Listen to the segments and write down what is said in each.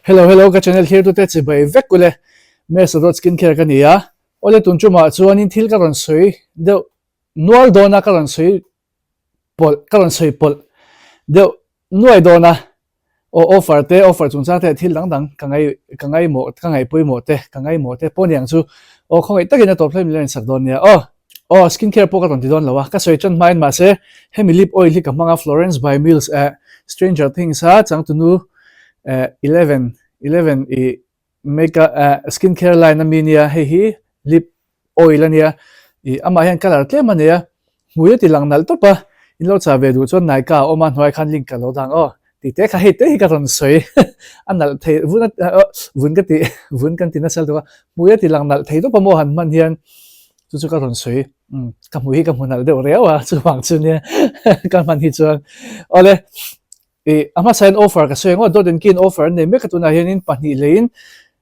Hello hello ka channel thlir tute chibai vek ule Mesa dot skin care ka ni a awle tun tumah chuanin thil ka rawn sawi deuh nual dawn a ka rawn sawi pawlh ka rawn sawi pawlh deuh nuai dawn a Aw offer te offer chungchang te thil dang dang ka ngai ka ngaimawh ka ngaihpawimawh te ka ngaimawh te pawh niang chu aw khawngaih takin a tawp hlei min lo insak dawn nia aw. Aw skin care pawh ka rawn ti dawn lo a ka sawi tan hmain mahse hemi lip oil hi ka hmang a Florence by Mills eh Stranger Things a changtunu eh 11 11 i Makeup eh skin care line ami nia hei hi lip oil ania ih amah hian colour tlem a nei a hmui a ti lang nalh tawp a in lo chah ve duh chuan Nykaa a awm a hnuai khan link ka lo dang aw tih te kha hei te hi ka rawn sawi a nalh thei vun a vun ka tih vun kan ti nasa lutuk a hmui a ti lang nalh thei tawp a maw han hman hian chu chu ka rawn sawi umm ka hmui hi ka hmu nalh deuh riau a chuvang chu nia ka hman hi chuan awle. Ih, a hmasa hian offer ka sawi ang aw, dawt engkiin offer an nei mek a tunah hianin pahnih leiin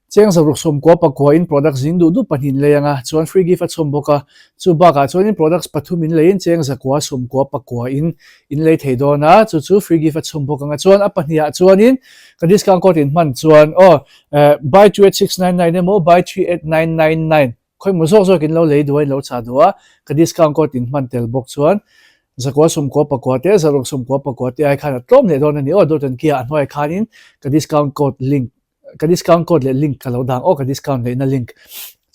cheng zaruk sawmkua pakua in products zing duh duh pahnih in lei ang a, chuan free gift a chhawm bawk a, chu bakah chuanin products pathum in leiin cheng zakua sawmkua pakua in in lei thei dawn a, chu chu free gift a chhawm bawk ang a, chuan a pahnih ah chuanin ka discount code in hman chuan aw, eh, buy 28699 emaw buy 38999 Khawimaw zawk zawk in lo lei duh a, in lo chah duh a, ka discount code in hman tel bawk chuan zakua sawmkua pakua te, zaruk sawmkua pakua te ai khan a tlawm leh dawn a ni aw, dawt an kia a hnuaiah khanin ka discount code link, ka discount code leh link ka lo dang aw, ka discount neihna link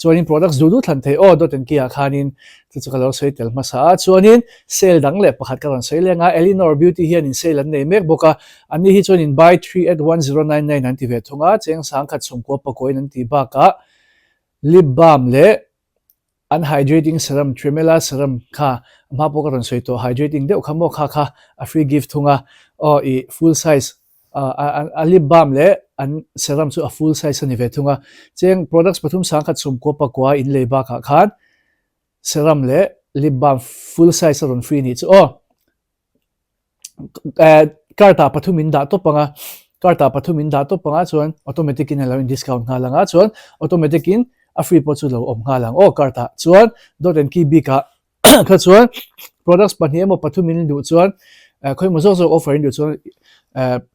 chuanin products duh duh thlan thei aw, dawt an kia ah khanin chu chu ka lo sawi tel hmasa a, chuanin sale dang leh pakhat ka rawn sawi leng a, Elinor Beauty hianin sale an nei mek bawk a, anni hi chuanin buy 381099 an ti ve thung a, cheng sangkhat sawmkua pakua in an tih bakah Lip balm leh an hydrating serum, Tremella serum kha a hma pawh ka rawn sawi tawh, hydrating deuh kha maw kha kha a free gift thung a, aw ih full size a lip balm leh an serum chu a full size a ni ve thung a, cheng products pathum sangkhat sawmkua pakua in lei bakah khan serum leh lip balm full size a rawn free nih chu aw. Card ah pathum in dah tawp ang a, card ah pathum in dah tawp ang a chuan automatic in a lo in discount nghal ang a chuan automatic in a free pawh chu lo awm nghal ang aw card ah chuan dot and key bik ah kha chuan products pahnih emaw pathum in duh chuan khawimaw zawk zawk offer in duh chuan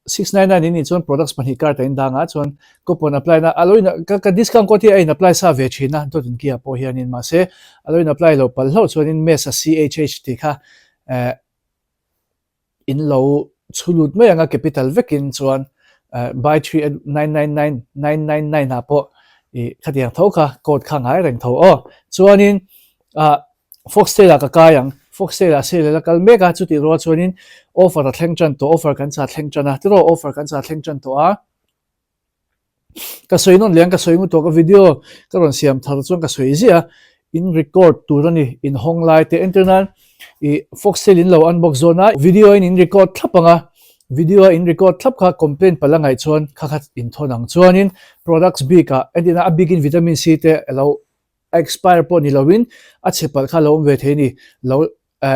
699 in nih chuan products pahnih card ah in dang a chuan coupon apply na a lo in ka discount code hi a in apply sa ve thin a dot and key ah pawh hianin mahse a lo in apply loh palh hlauh chuanin mesa chh tih kha in lo chhu lut mai ang a capital vekin chuan buy 38999 999 ah pawh ih khatiang tho kha code kha ngai reng tho aw chuanin ah foxtail ah ka kai ang foxtail ah sale la kal mek a chutih rual chuanin offer a thleng tan tawh offer kan chah thleng tan a tiraw offer kan chah thleng tan tawh a. Ka sawi nawn leh ang ka sawi ngut tawh ka video ka rawn siam thar chuan ka sawi ziah a, in record tur a ni in hawng lai te entir nan ih foxtail in lo unbox zawn a video in in record thlap ang a video a in record thlap kha complaint palh a ngaih chuan kha kha in thawn ang chuanin products bik ah entir nan a bikin vitamin C te alo expire pawh ni lovin a chhe palh kha lo awm ve thei a ni lo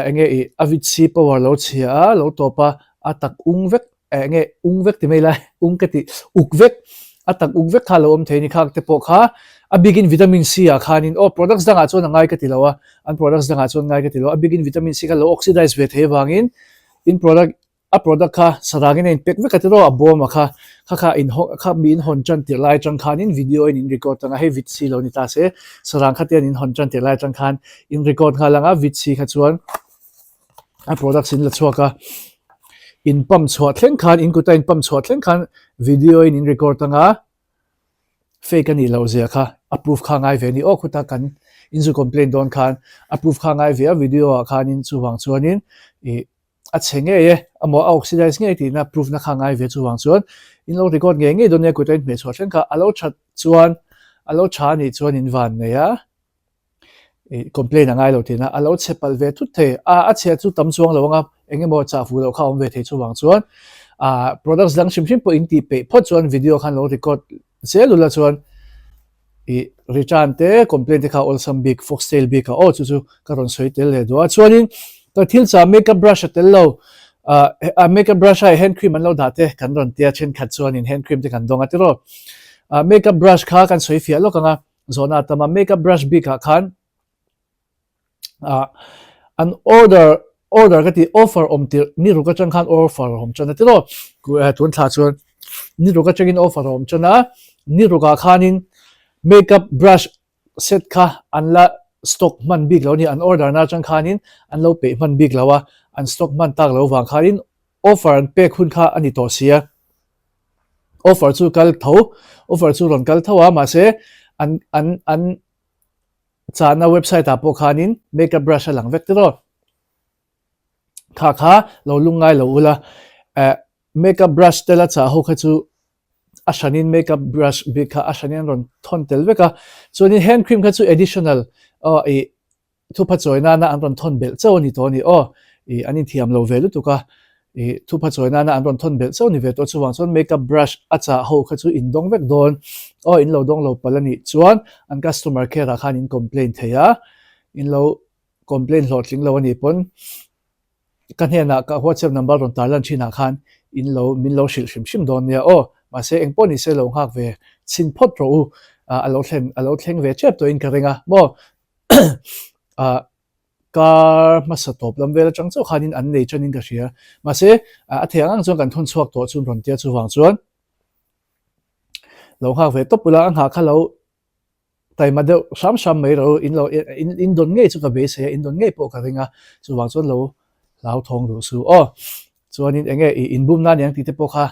eng nge ih a vit si power lo chhia a lo tawp a a tak ung vek eng nge ung vek ti mai lai ung ka tih uk vek a tak uk vek kha lo awm thei a ni khak te pawh kha a bikin vitamin C ah khanin aw products dangah chuan a ngai ka ti lo a an products dangah chuan ngai ka ti lo a bikin vitamin C kha lo oxidize ve thei avangin in product A product kha sarangin a inpek vek a tiraw a bawm a kha kha kha in haw kha mi in hawn tan tirh lai atang khanin video in in record ang a hei vit si lo ni ta se sarang kha te an in hawn tan tirh lai atang khan in record nghal ang a vit si kha chuan a products in la chhuak a in pump chhuah thleng khan in kuta in pump chhuah thleng khan video in in record ang a fake a nih loh zia kha a proof kha ngai ve a ni aw khuta kan in zu complaint dawn khan a proof kha ngai ve a video ah khanin chuvang chuanin ih A chhe ngei e, amaw a oxidize ngei tihna proof na kha ngai ve chuvang chuan in lo record ngei ngei dawn nia kut a in hmeh chhuah thleng kha a lo that chuan a lo tha anih chuan in van nei a ih complain a ngai lo tihna a lo chhe palh ve thut thei a a chhia chu tam chuang lo anga eng emaw chah fuh loh kha a awm ve thei chuvang chuan ah products dang hrim hrim pawh in tih peih phawt chuan video khan lo record Zel ula chuan ih return te complaint te kha awlsam bik foxtail bik a aw chu chu ka rawn sawi tel leh duh a chuanin ka thil chah makeup brush a tel lo ah a makeup brush a hand cream an lo dah te kan rawn tia thenkhat chuanin hand cream te kan dawng a tiraw ah makeup brush kha kan sawi fiah lawk ang a zawhna a tam a makeup brush bik ah khan ah an order order ka tih offer awm tirh ni ruk atang khan offer a awm tan a tiraw tun thla chuan. Ni ruk atangin offer a awm tan a, ni rukah khanin makeup brush set kha an la stock hman bik lo a ni, an order na atang khanin an lo peih hman bik lo a, an stock hman tak lo vang khanin offer an pek hun kha a ni tawh si a. Offer chu kal tho, offer chu rawn kal tho a, mahse an an an chahna website ah pawh khanin makeup brush a lang vek tiraw. Kha kha lo lung ngai lo ula, eh makeup brush te la chah ho kha chu a hranin makeup brush bik kha a hranin an rawn thawn tel vek a, chuanin hand cream kha chu additional aw ih thupha chawi nana an rawn thawn belh chauh a ni tawh a ni aw, ih an inthiam lo ve lutuk a, ih thupha chawi nana an rawn thawn belh chauh a ni ve tawh chuvang chuan makeup brush a chah ho kha chu in dawng vek dawn aw in lo dawng lo palh a nih chuan an customer care ah khan in complain thei a, in lo complain hlawhtling lo a nih pawn ka hnenah ka whatsapp number rawn tarlan thinah khan in lo min lo hrilh hrim hrim dawn nia aw. Mahse eng pawh nise lo nghak ve chhin phawt rawh u a lo thlen a lo thleng ve tep tawhin ka ring a maw ah kar hmasa tawp lam vel atang chauh khanin an nei tanin ka hria. Mahse a thei ang ang chuan kan thawn chhuak tawh chu rawn tia chuvang chuan lo nghak ve tawp ula a nghah kha lo Taima deuh hram hram mai ro in lo in in dawn ngei chu ka beisei a, in dawn ngei pawh ka ring a, chuvang chuan lo hlauthawng duh su aw. Chuanin eng nge i inbum nan eng tih te pawh kha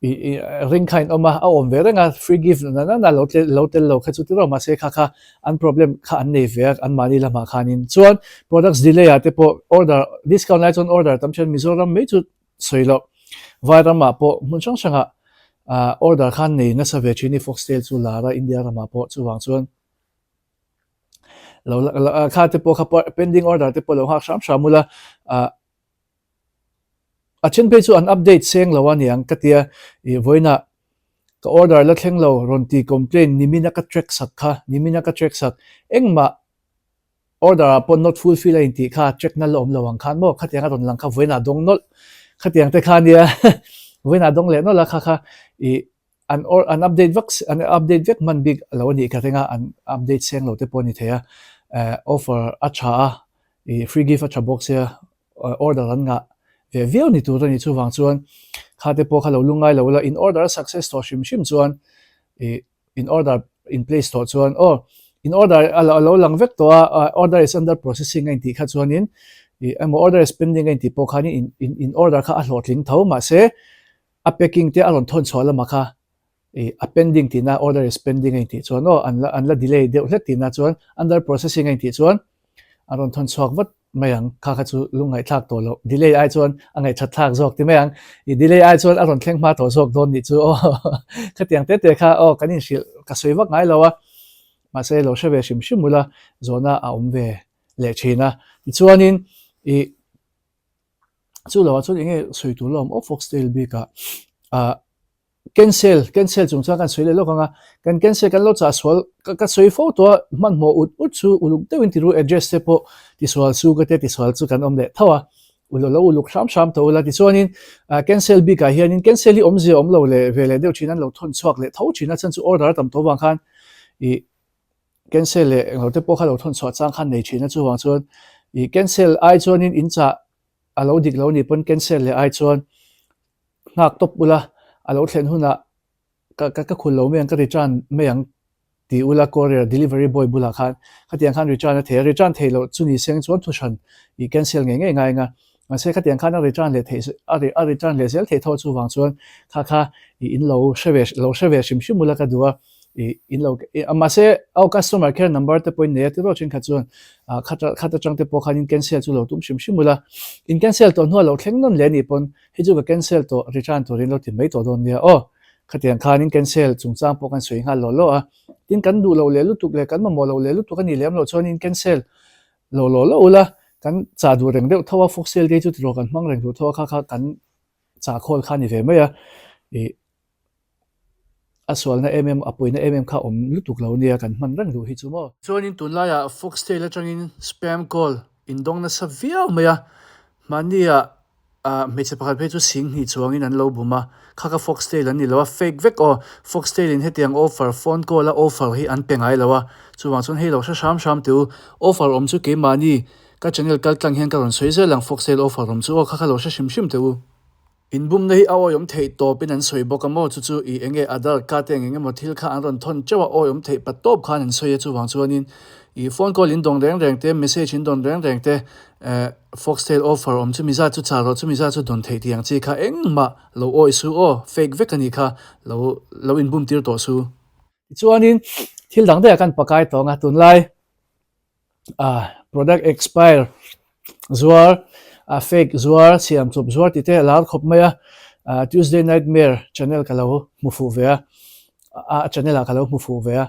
i i ring kha in awm a, a awm ve reng a, free gift na na na lo tel lo tel lo kha chu ti rawh mahse kha kha an problem kha an nei ve a anmahni lamah khanin. Chuan products delay ah te pawh order discount lai chuan order tam thian Mizoram mai chu Sawi loh, Vai ramah pawh hmun hrang hrangah order khan nei nasa ve thin i Foxtail chu lar a, India ramah pawh chuvang chuan lo kha te pawh kha pending order te pawh lo nghak hram hram ula, a then phei chu an update seng lo a niang ka tia i vawiinah ka order la thleng lo rawn ti complain nimina ka track sak kha nimina ka track sak engmah Order ah pawh not fulfill a intih kha check na la awm lo ang khan maw khatiang a rawn lang kha vawiinah dawng nawlh khatiang te kha nia vawiinah dawng leh nawlh a kha kha ih an or an update vak an update vek hman bik lo a nih ka ring a an update seng lo te pawh a ni thei a eh offer a tha a ih free gift a tha bawk sia order an ngah ve viau ni tur a ni chuvang chuan kha te pawh kha lo lungngai lo la in order a success tawh hrim hrim chuan ih In order in place tawh chuan aw in order a lo lang vek tawh a order is under processing a intih kha chuanin ih emaw order is pending a intih pawh khanin in in in order kha a hlawhtling tho mahse a packing te a rawn thawn chhuah lamah kha ih a pending tihna order is pending a intih chuan aw an la an la delay deuh hlek tihna chuan under processing a intih chuan a rawn thawn chhuak vat mai ang, kha kha chu lung ngaihthlak tawh loh, delay ai chuan a ngaihthat thlak zawk ti mai ang, i delay ai chuan a rawn thleng hma tawh zawk dawn nih chu aw khatiang te te kha aw kan inhrilh ka sawi vak ngai lo a, mahse lo hre ve hrim hrim ula zawhna a awm ve leh thin a, tichuanin i chu lo ah chuan eng nge sawi tur la awm aw foxtail bikah ah. Cancel, cancel chung chuan kan sawi leh lawk ang a, kan cancel kan lo chah sual ka ka sawi fo tawh a, hmanhmawh ut ut chu uluk deuhin ti ru address te pawh tisual chu ka tia tisual chu kan awm leh tho a, uluk lo uluk hram hram tawh ula tichuanin ah cancel bikah hianin cancel hi awmzia awm lo leh ve leh deuh thin an lo thawn chhuak leh tho thin a chhan chu order a tam tawh avang khan ih cancel leh englo te pawh kha lo thawn chhuah chang khan nei thin a chuvang chuan ih cancel ai chuanin in chah a lo dik lo nih pawn cancel leh ai chuan Nghak tawp ula, a lo thlen hunah ka ka ka khul lo mai ang, ka return mai ang ti ula courier delivery boy bulah khan khatiang khan return a thei a, return theih loh chu ni seng chuan thu hran i cancel ngei ngei ngai anga, mahse khatiang khan a return leh theih a return leh zel theih tho chuvang chuan kha kha i in lo hre ve lo hre ve hrim hrim ula ka duh a, i in lo mahse aw customer care number te pawhin nei a tiraw thenkhat chuan ah khat khat atang te pawh khan in cancel chu lo tum hrim hrim ula, in cancel tawh hnuah lo thleng nawn leh a nih pawn Hei chu ka cancel tawh, return turin lo ti mai tawh dawn nia aw. Khatiang khanin cancel chungchang pawh kan sawi nghal law law a. Tin, kan duh loh leh lutuk leh kan mamawh loh leh lutuk a nih lem loh chuanin cancel lo law law ula, kan chah duh reng deuh tho a, Foxtail day chu tiraw kan hmang reng duh tho a, kha kha kan chah khawl kha a ni ve mai a. Ih. A sualna em em, a puina em em kha awm lutuk lo nia kan hman reng duh hi chu maw. Chuanin tunlaiah Foxtail atangin spam call indawng nasa viau mai a, mahnia hmeichhe pakhat phei chu sing hnih chuangin an lo bum a, kha kha Foxtail an ni lo a, fake vek aw, Foxtail in hetiang offer, phone call a offer hi an pe ngai lo a, chuvang chuan hei lo hre hram hram teh u, offer awm chu keimahni ka channel kal tlang hian ka rawn sawi zel ang Foxtail offer awm chu aw, kha kha lo hre hrim hrim teh u. Inbumna hi a awiawm theih tawpin an sawi bawk a maw? Chu chu i enge Aadhaar card te eng eng emaw thil kha an rawn thawn teuh a, awiawm theih pat tawp khan an sawi a, chuvang chuanin i phone call in dawn reng reng te, message in dawn reng reng te, eh foxtail offer awm chumi zat chu chah rawh, chumi zat chu dawn theih tih ang chi kha engmah lo awih su aw, fake vek a nih kha, lo lo inbum tir tawh su. Tichuanin thil dang daih ah kan pakai tawng a, tunlai ah product expire zuar ah fake zuar siam chawp zuar tih te a lar khawp mai a ah Tuesday Nightmare channel ka lo hmu fuh ve a a channel ah ka lo hmu fuh ve a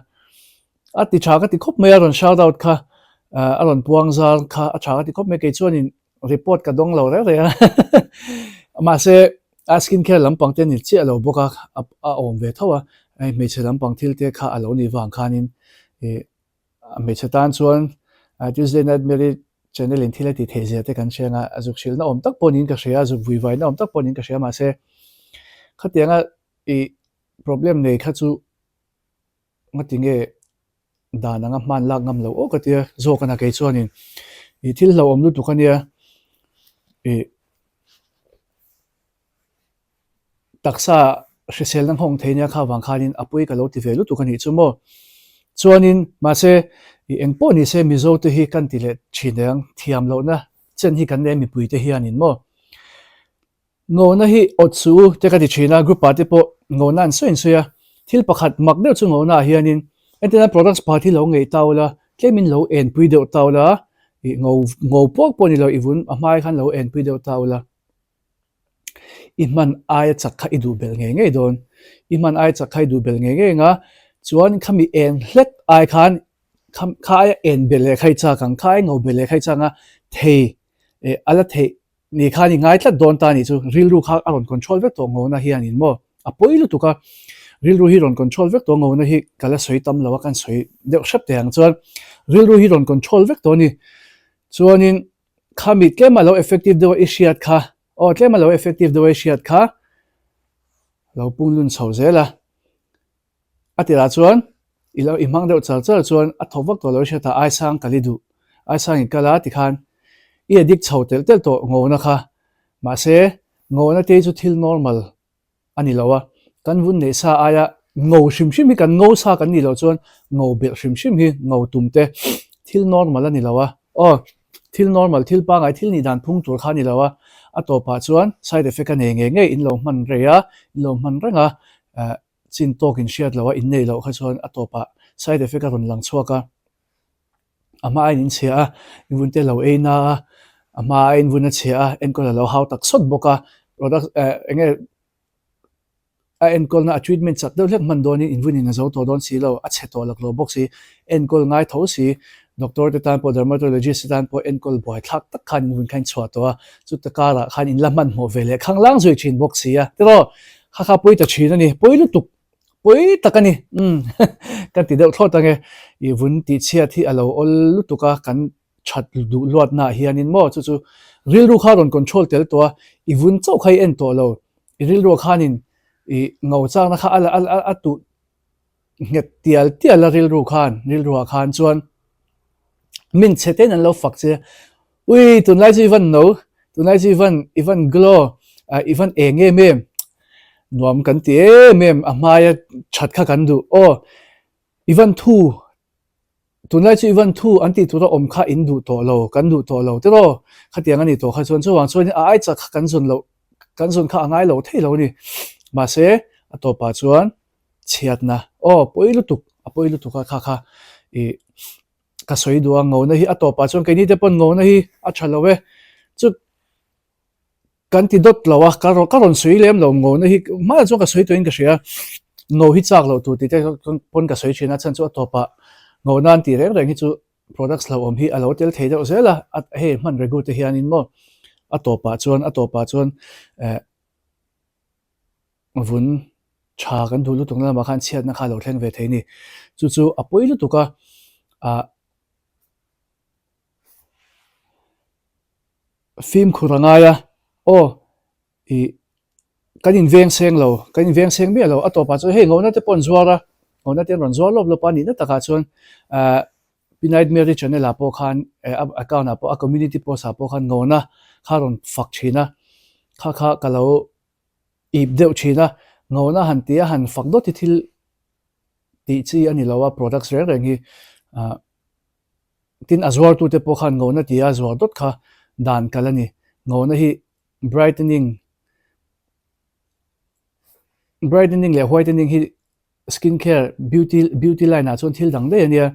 a ti tha ka ti khawp mai a rawn shout out kha ah a rawn puang zar kha a tha ka ti khawp mai kei chuanin report ka dawng lo reng reng a mahse a skin care lampang te ni chiah lo bawk a a awm ve tho a hei hmeichhe lampang thil te kha a lo nih vang khanin ih A hmeichhe tan chuan Tuesday Night Mary channel in thil a ti theih zia te kan hria anga, a zuk hrilhna awm tak pawh niin ka hria, a zuk vuivaina awm tak pawh niin ka hria mahse khatianga i problem nei kha chu ngatinge dan anga hman lak ngam lo aw ka tia zawk a na kei chuanin i thil hlauhawm lutuk ania i Taksa hriselna nghawng thei nia kha vang khanin a pawi ka lo ti ve lutuk a nih chu maw. Chuanin mahse i eng pawh ni se Mizo te hi kan ti leh thin eng thiam lohna chen hi kan nei mipui te hianin maw. Ngawhna hi awt suh u te ka ti thin a, group ah te pawh ngawhna an sawi an sawi a. Thil pakhat mak deuh chu ngawhna ah hianin entirna products pakhat hi lo ngeih ta ula, tlemin lo enpui deuh ta ula, i ngo ngo puak pawh ni lo i vun a hmai khan lo enpui deuh ta ula. I hman aia chak kha i duh belh ngei ngei dawn. I hman aia chak kha i duh belh ngei ngei ang a, chuan khami eng hlek ai khan kha aia en belh leh kha i chak ang, kha aia ngo belh leh kha i chak ang a, thei eh a la theih ni khan i ngai tlat dawn ta anih chu, rilru kha a rawn control vek tawh ngona hianin maw a pawi lutuk a, rilru hi rawn control vek tawh ngona hi ka la sawi tam lo a, kan sawi deuh hrep thei ang chuan rilru hi rawn control vek tawh a ni, chuanin Khami tlem a lo effective deuh a i hriat kha, aw tlem a lo effective deuh a i hriat kha lo pung lun chho zel a. A tirah chuan i lo i hmang deuh char char chuan a thawk vak tawh lo i hriat a, aisang kal i duh, aisang i kal a tikhan i addict chho telh telh tawh ngona kha. Mahse ngona te hi chu thil normal a ni lo a, kan vun neih sa aia ngo hrim hrim hi kan ngo sa kan nih loh chuan ngo belh hrim hrim hi ngo tum te thil normal a ni lo a, aw thil normal thil pangai thil nih dan phung tur kha a ni lo a, a tawpah chuan side effect a nei ngei ngei in lo hman rei a, in lo hman reng a, eh chin tawk in hriat loh a in neih loh kha chuan a tawpah side effect a rawn lang chhuak a. A hma a in chhia a, i vun te lo ei na a, a hma a in vun a chhia a, enkawl a lo hau tak sawt bawk a, product eh eng nge a enkawlna a treatment chak deuh hlek hman dawnin in vun in a zo tawh dawn si lo, a chhe tawh lak lo bawk si, enkawl ngai tho si, doctor te tan pawh dermatologist te tan pawh enkawl buai thlak tak khan in vun kha in chhuah tawh a, chuta karah khan in la hmanhmawh ve leh khanglang zui thin bawk si a, tiraw kha kha pawi ta thin a ni, pawi lutuk. Pawi tak a ni, umm kan ti deuh thlawt ange, i vun tih chhiat hi a lo awl lutuk a, kan that duh luatnaah hianin maw chu chu rilru kha rawn control tel tawh a, i vun chauh kha i en tawh lo, i rilruah khanin i ngo chakna kha a a a tuh nghet tial tial a rilru khan, rilruah khan chuan min chhe tein an lo fak che a. Ui, tunlai chu i van no, tunlai chu i van, i van glow, ah i van eng em em, nuam kan ti em em, a hmaia that kha kan duh, aw i van thu, tunlai chu i van thu an tih tura awm kha in duh tawh lo, kan duh tawh lo tiraw, khatiang a ni tawh kha chuan chuvang chuan a ai chak kha kan zawn loh, kan zawn kha a ngai lo thei lo a ni, mahse a tawpah chuan chhiatna, aw pawi lutuk, a pawi lutuk a kha kha ih. Ka sawi duh a, ngona hi a tawpah chuan keini te pawn ngona hi a tha lo e. Chu kan ti dawt lo a, ka ka rawn sawi lem lo ngona hi hmanah chuan ka sawi tawhin ka hria. Ngo hi chak loh tur tih te pawn ka sawi thin a, chhan chu a tawpah ngona an tih reng reng hi chu products hlauhawm hi a lo tel thei deuh zel a, hei hman regu te hianin maw a tawpah chuan a tawpah chuan eh Vun tha kan duh lutuk na lamah khan chhiatna kha a lo thleng ve thei a ni. Chu chu a pawi lutuk a, ah fimkhur a ngai a, aw ih kan inveng seng lo, kan inveng seng miah lo, a tawpah chuan hei ngawhna te pawh an zuar a, ngawhna te an rawn zuar lawp lawp a, nihna takah chuan ah Pi Nightmare-i channel ah pawh khan eh a account ah pawh a community post ah pawh khan ngawhna kha a rawn fak thin a, kha kha ka lo. Ip deuh thin a, ngona han ti a han fak dawt hi thil tih chi a ni lo a, products reng reng hi ah tin a zuartute pawh khan ngona ti a zuar dawt kha dan kal a ni. Ngona hi brightening brightening leh whitening hi skin care beauty beauty line ah chuan thil dang daih a nia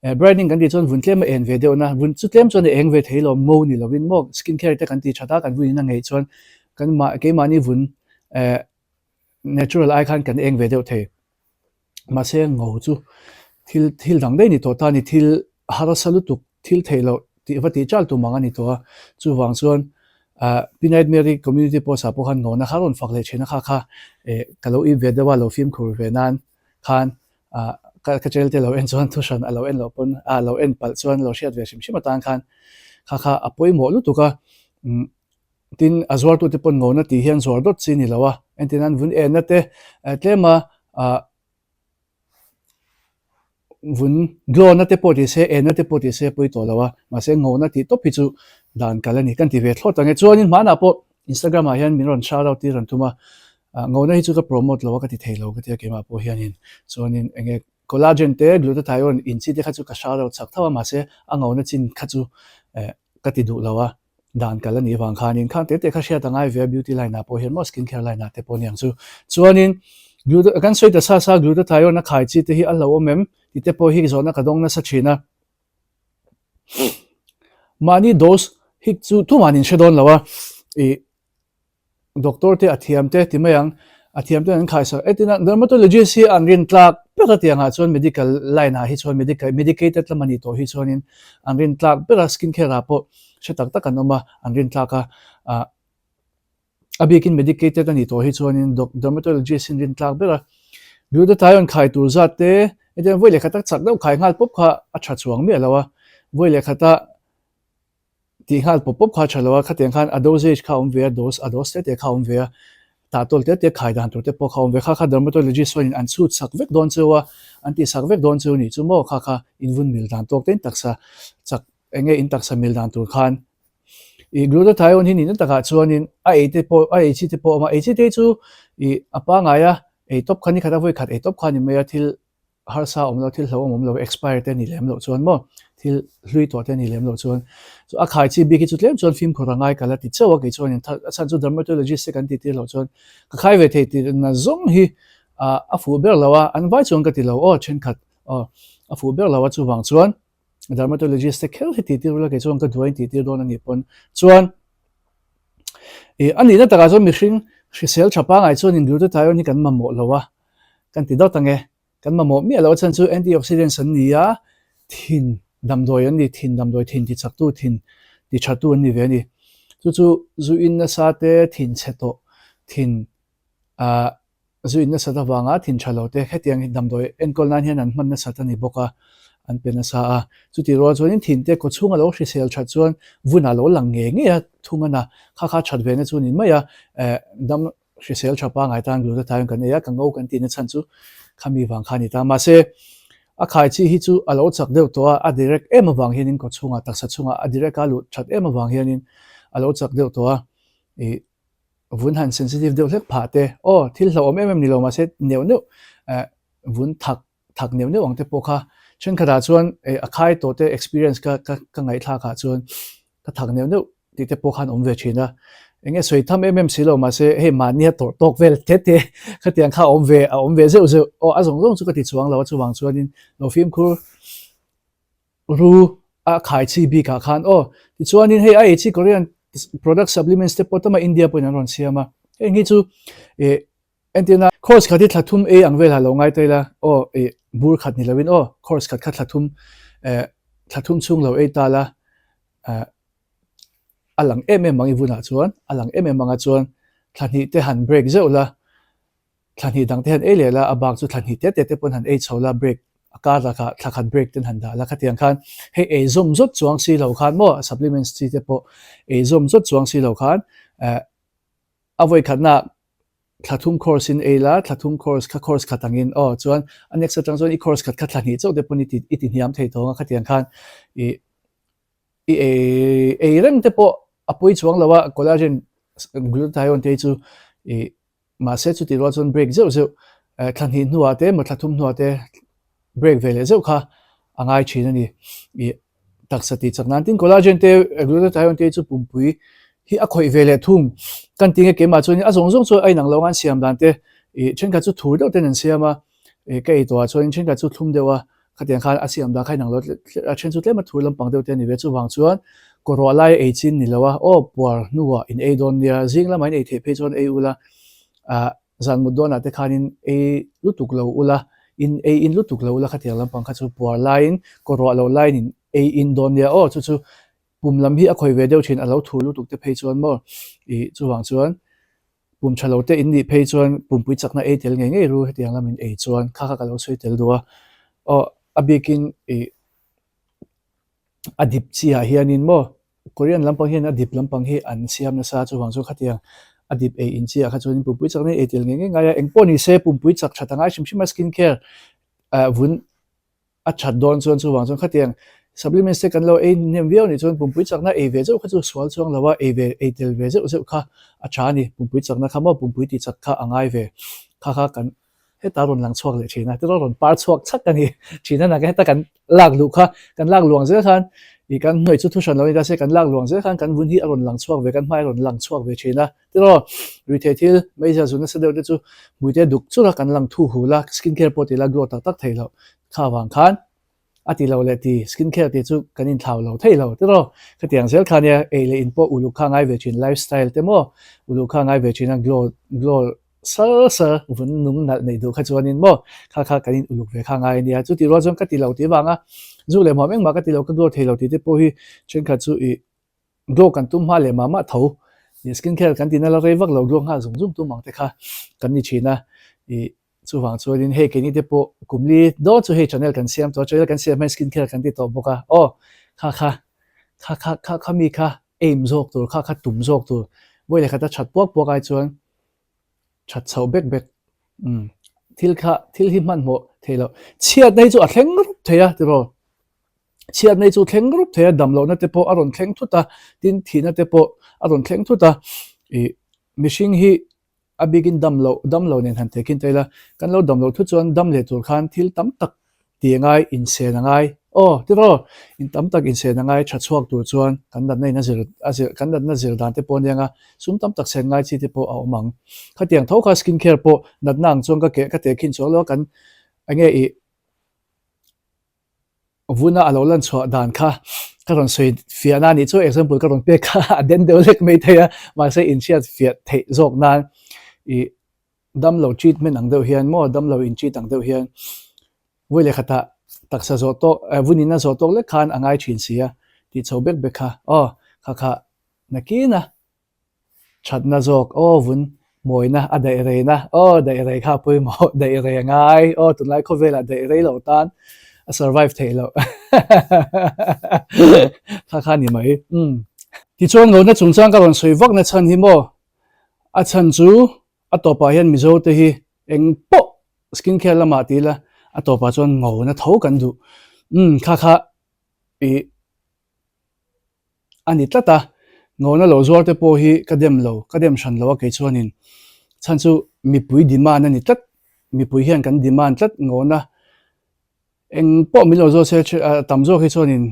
eh brightening kan tih chuan vun tlem a en ve deuh na vun chu tlem chuan a eng ve thei lo ngo ni lovin maw skin care te kan tih that a kan vun in a ngeih chuan kan mah keimahni vun eh natural ai khan kan eng ve deuh thei mahse ngo chu thil thil dang daih ni tawh ta a ni thil harsa lutuk thil theih loh tih va tih chal tum ang a ni tawh a, chuvang chuan ah Pi Nightmare-i community post ah pawh khan ngawhna kha rawn fak leh thin a kha kha eh ka lo ip ve deuh a lo fimkhur ve nan khan ah ka ka channel te lo en chuan thu hran a lo en loh pawn ah lo en palh chuan lo hriat ve hrim hrim atan khan kha kha a pawimawh lutuk a umm tin a zuartute pawn ngawhna tih hian zuar dawt chi a ni lo a entirnan an vun enna te eh tlem a ah Vun glow-na te pawh tih se, enna te pawh tih se pawi tawh lo a, mahse ngawhna tih tawp hi chu dan kal a ni. Kan ti ve thlawt ang e. Chuanin hmanah pawh Instagram ah hian min rawn shout out tir rawn tum a, ngawhna hi chu ka promote lo a ka ti thei lo ka ti a keimah pawh hianin. Chuanin eng nge collagen te glutathione in chi te kha chu ka shout out chak tho a mahse a ngawhna chin kha chu ka ti duh lo a. Dan kal a nih vang khanin khang tete kha hriat a ngai ve a, beauty line ah pawh hian maw skin care line ah te pawh aniang chu. Chuanin gluta kan sawi ta sa sa glutathione a khai chi te hi a hlauhawm em tih te pawh hi zawhna ka dawng nasa thin a. Mahni dose hi chu tuman in hre dawn lo a, ih Doctor te a thiam te ti mai ang, a thiam ten an khaisak e tina dermatologist hi an rin tlak ber a tiang ah chuan medical line ah hi chuan medical medicated lam a nih tawh hi chuanin an rin tlak ber a skin care ah pawh hre tak tak an awm a an rin tlak a ah a bikin medicated a nih tawh hi chuanin doc dermatologist in rin tlak ber a glutathione khai tur zat te hetiang vawi lehkhat a chak deuh khai nghal pawp kha a tha chuang miah lo a vawi lehkhat a Tih nghal pawp pawp kha a tha lo a, khatiang khan a dosage kha a awm ve a, dose a dose tete kha a awm ve a, tahtawl tete khai dan tur te pawh kha a awm ve, kha kha dermatologist chuanin an chhut sak vek dawn cheu a, an tih sak vek dawn cheu nih chu maw kha kha in vun mil dan tawk te in taksa chak eng nge in taksa mil dan tur khan ih glutathione hi nihna takah chuanin a ei te pawh a ei chi te pawh a awm a, ei chi te chu ih a pangai a ei tawp kha ni khat a vawi khat ei tawp kha ni mai a thil harsa awm lo, thil hlauhawm awm lo, expire te a nih lem loh chuan maw, thil hlui tawh te a nih lem loh chuan chu a khai chi bik hi chu tlem chuan fimkhur a ngai kal a ti chauh a, kei chuanin a chhan chu dermatologist te kan tih tir loh chuan ka khai ve thei tih na zawng hi a fuh ber lo a, an vai chuan ka ti lo aw thenkhat aw a fuh ber lo a chuvang chuan dermatologist te kher hi tih tir ula kei chuan ka duain tih tir dawn a nih pawn chuan ih a nihna takah chuan mihring hrisel tha pangai chuanin glutathione hi kan mamawh lo a kan ti dawt ang e. Kan mamawh miah loh a chhan chu antioxidants an ni a, thin damdawi an ni, thin damdawi thin ti chaktu, thin ti thatu an ni ve a ni. Chu chu zu in nasa te, thin chhe tawh, thin ah zu in nasat avanga thin tha lo te hetiang hi damdawi enkawl nan hian an hman nasat a ni bawk a, an pe nasa a. Chutih rual chuanin thin te kaw chhunga lo hrisel that chuan vun a lo lang ngei ngei a thung a na, kha kha that ve na chu a ni mai a, eh dam Hrisel tha pangai tan glutathione kan ei a, ka ngo kan tihna chhan chu khami vang kha a ni ta. Mahse, a khai chi hi chu a lo chak deuh tawh a, a direct em avang hianin kaw chhungah, taksa chhungah a direct a luh that em avang hianin a lo chak deuh tawh a, ih vun han sensitive deuh hlek phah te, aw thil hlauhawm em em ni lo mahse neuh neuh eh vun thak thak neuh neuh ang te pawh kha thenkhatah chuan eh a khai tawh te experience ka ka ka ngaihthlak ah chuan ka thak neuh neuh tih te pawh khan awm ve thin a, eng nge sawi tham em em si lo mahse hei mahni a tawrh tawk vel te te khatiang kha a awm ve a awm ve zeuh zeuh aw a zawng zawng chu ka ti chuang lo a chuvang chuanin lo fimkhur ru a khai chi bikah khan aw tichuanin hei a ei chi Korean product supplements te pawh tama India pawhin an rawn siam a heng hi chu eh Entirna, course khat hi thla thum ei ang velah lo ngai ta ila, aw ih bur khat ni loin aw course khat kha thla thum eh thla thum chhung lo ei ta la eh a lang em em ang i vunah chuan a lang em em anga chuan thla hnih te han break zeuh la, thla hnih dang te han ei leh la a bak chu thla hnih te te te pawn han ei chho la break a kar lakah thla khat break ten han dah la khatiang khan hei ei zawm zawt chuang si lo khan maw supplements chi te pawh ei zawm zawt chuang si lo khan eh a vawi khatna Thla thum course in ei la, thla thum course kha course khat angin aw chuan a next atang chuan i course khat kha thla hnih chauh te pawn i ti i ti hniam thei tawng a khatiang khan i i ei ei reng te pawh a pawi chuang lo a collagen glutathione te hi chu i. Mahse chutih rual chuan break zeuh zeuh thla hnih hnuah te emaw thla thum hnuah te break ve leh zeuh kha a ngai thin a ni. Ih taksa tih chak nan tin collagen te glutathione te chu pumpui hi a khawih ve leh thung kan ti nge keimah chuan a zawng zawng chu a inang lo ang an siam dan te ih thenkhat chu thur deuh ten an siam a ih ka ei tawh ah chuan thenkhat chu thlum deuh a khatiang khan a siam dan kha inang lo a then chu tlem a thur lampang deuh te a ni ve chuvang chuan kawrhuah lai ei chin ni lo a aw puar hnuah in ei dawn nia zing lamah in ei theih phei chuan ei ula ah zan mut dawnah te khanin ei lutuk lo ula in ei in lutuk lo ula khatiang lampang kha chu puar laiin kawrhuah lo laiin in ei in dawn nia aw chu chu pum lam hi a khawih ve deuh thin a lo thur lutuk te phei chuan maw ih chuvang chuan Pum tha lo te in nih phei chuan pumpui chakna ei tel ngei ngei ru hetiang lam in ei chuan kha kha ka lo sawi tel duh a. Aw a bikin ih a dip chi ah hianin maw Korean lampang hian a dip lampang hi an siam nasa chuvang chu khatiang a dip ei in chi ah kha chuan pumpui chakna ei tel ngei ngei ngai a. Engpawh ni se pumpui chak that a ngai hrim hrim a skin care ah vun a that dawn chuan chuvang chuan khatiang supplements te kan lo ei hnem viau anih chuan pumpui chakna ei ve zeuh kha chu sual chuang lo a, ei ve ei tel ve zeuh zeuh kha a tha a ni. Pumpui chakna kha maw pumpui tih chak kha a ngai ve kha kha kan heta rawn lang chhuak leh thin a, tiraw rawn par chhuak chak a ni thin a, heta kan lak luh kha kan lak luang zel khan ih kan hnawih chu thu hran lo a ni ta se kan lak luang zel khan kan vun hi a rawn lang chhuak ve kan hmai a rawn lang chhuak ve thin a, tiraw ruithei thil meizial zu nasa deuh te chu hmuite duk chur a kan lang thu hul a, skin care pawh tih la glow tak tak thei loh. Kha vang khan a ti lo leh ti skin care tih chu kan inthlau lo thei lo tiraw. Khatiang zel kha nia ei leh in pawh uluk kha ngai ve thin life style te maw uluk kha ngai ve thin a glow glow sar sar vun nung nalh neih duh kha chuanin maw kha kha kan in uluk ve kha ngai a nia. Chuti rual chuan ka ti lo tih vanga zu leh hmuam engmah ka ti lo ka glow thei lo tih te pawh hi thenkhat chu ih glow kan tum hma leh mah mah tho ih skin care kan tihna la rei vak lo glow nghal zung zung tum ang te kha kan ni thin a ih Chuvang chuanin hei keini te pawh kum li dawn chu hei channel kan siam tawh a, channel kan siam hian skin care kan ti tawh bawk a, aw kha kha kha kha kha kha mi kha aim zawk tur kha kha tum zawk tur vawi leh khata that puak puak ai chuan that chhoh bek bek umm thil kha thil hi hmanhmawh theih loh chhiatna hi chu a thleng rup thei a tiraw chhiatna hi chu thleng rup thei a dam lohna te pawh a rawn thleng thut a tin thihna te pawh a rawn thleng thut a ih mihring hi A bikin dam loh, dam lo nen han tehkhin ta ila, kan lo dam loh thu chuan dam leh tur khan thil tam tak ti a ngai, insen a ngai. Aw, tiraw? In tam tak insen a ngai tha chhuak tur chuan kan natna in a zir, a zir, kan natna zir dan te pawh a nia nga, sum tam tak sen ngai chi te pawh a awm ang. Khatiang tho kha skin care pawh natna ang chuan ka keh, ka tehkhin chuang lo a, kan enge ih, Vuna a lo lan chhuah dan kha ka rawn sawi fiah na nih chu example ka rawn pek kha a den deuh lek mai thei a, mahse inhriat fiah theih zawk nan ih damlo treatment ang deuh hian maw damlo in treat ang deuh hian vawi leh khatah taksa zawh tawk vun in a zawh tawk lek khan a ngai thin si a tih chho bek bek kha aw kha kha nakin a. Thatna zawk, aw vun mawina a daih reina, aw daih rei kha a pawimawh, daih rei a ngai, aw tunlai khawvelah daih rei loh tan a survive theih loh kha kha ni mai. Umm. Tichuan lohna chungchang ka rawn sawi vakna chhan hi maw? A chhan chu a tawpah hian Mizo te hi eng pawh skin care lamah ti ila a tawpah chuan ngona tho kan duh. Umm kha kha ih. a ni tlat a, ngawna lo zuar te pawh hi ka dem lo, ka dem hran lo a kei chuanin chhan chu mipui demand a ni tlat, mipui hian kan demand tlat ngawna eng pawh min lo zawt se tam zawk hi chuanin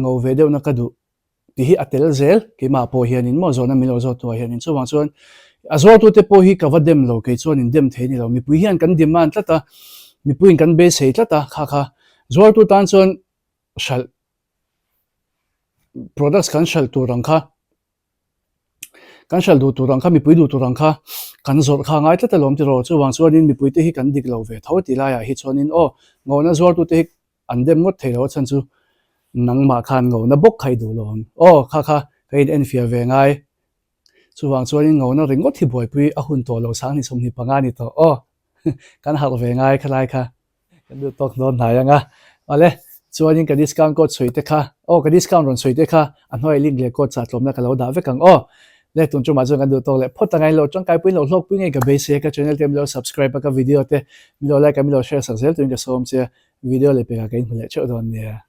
ngo ve deuhna ka duh tih hi a tel zel keimah pawh hianin maw zawhna min lo zawt tuah hianin chuvang chuan a zuartute pawh hi ka va dem lo kei chuanin dem thei a ni lo, mipui hian kan demand tlat a, mipuiin kan beisei tlat a kha kha zuartu tan chuan hralh products kan hralh tur ang kha kan hralh duh tur ang kha mipui duh tur ang kha kan zawrh kha ngai tlat alawm tiraw chuvang chuanin mipui te hi kan dik lo ve tho tih laiah hi chuanin aw ngawhna zuartute hi an dem ngawt thei lo a chhan chu nangmah khan ngawhna bawk kha i duh lo ang aw kha kha ka in enfiah ve ngai chuvang chuanin ngawhna ringawt hi buaipui a hun tawh lo sanghnih 25 ni tawh aw kan harh ve ngai khalai kha. Kan duh tawk dawn hnai ang a. Awle, chuanin ka discount code sawi te kha, aw ka discount rawn sawi te kha a hnuai link leh code chah tlawmna ka lo dah vek ang aw. Le tun tumah chuan kan duh tawk leh phawt ang a, inlo tangkaipui inlo hlawkpui ngei ka beisei a, ka channel te milo subscribe a, ka video te milo like a milo share sak zel turin ka sawm che a, video leh pekah ka inhmu leh theuh dawn nia.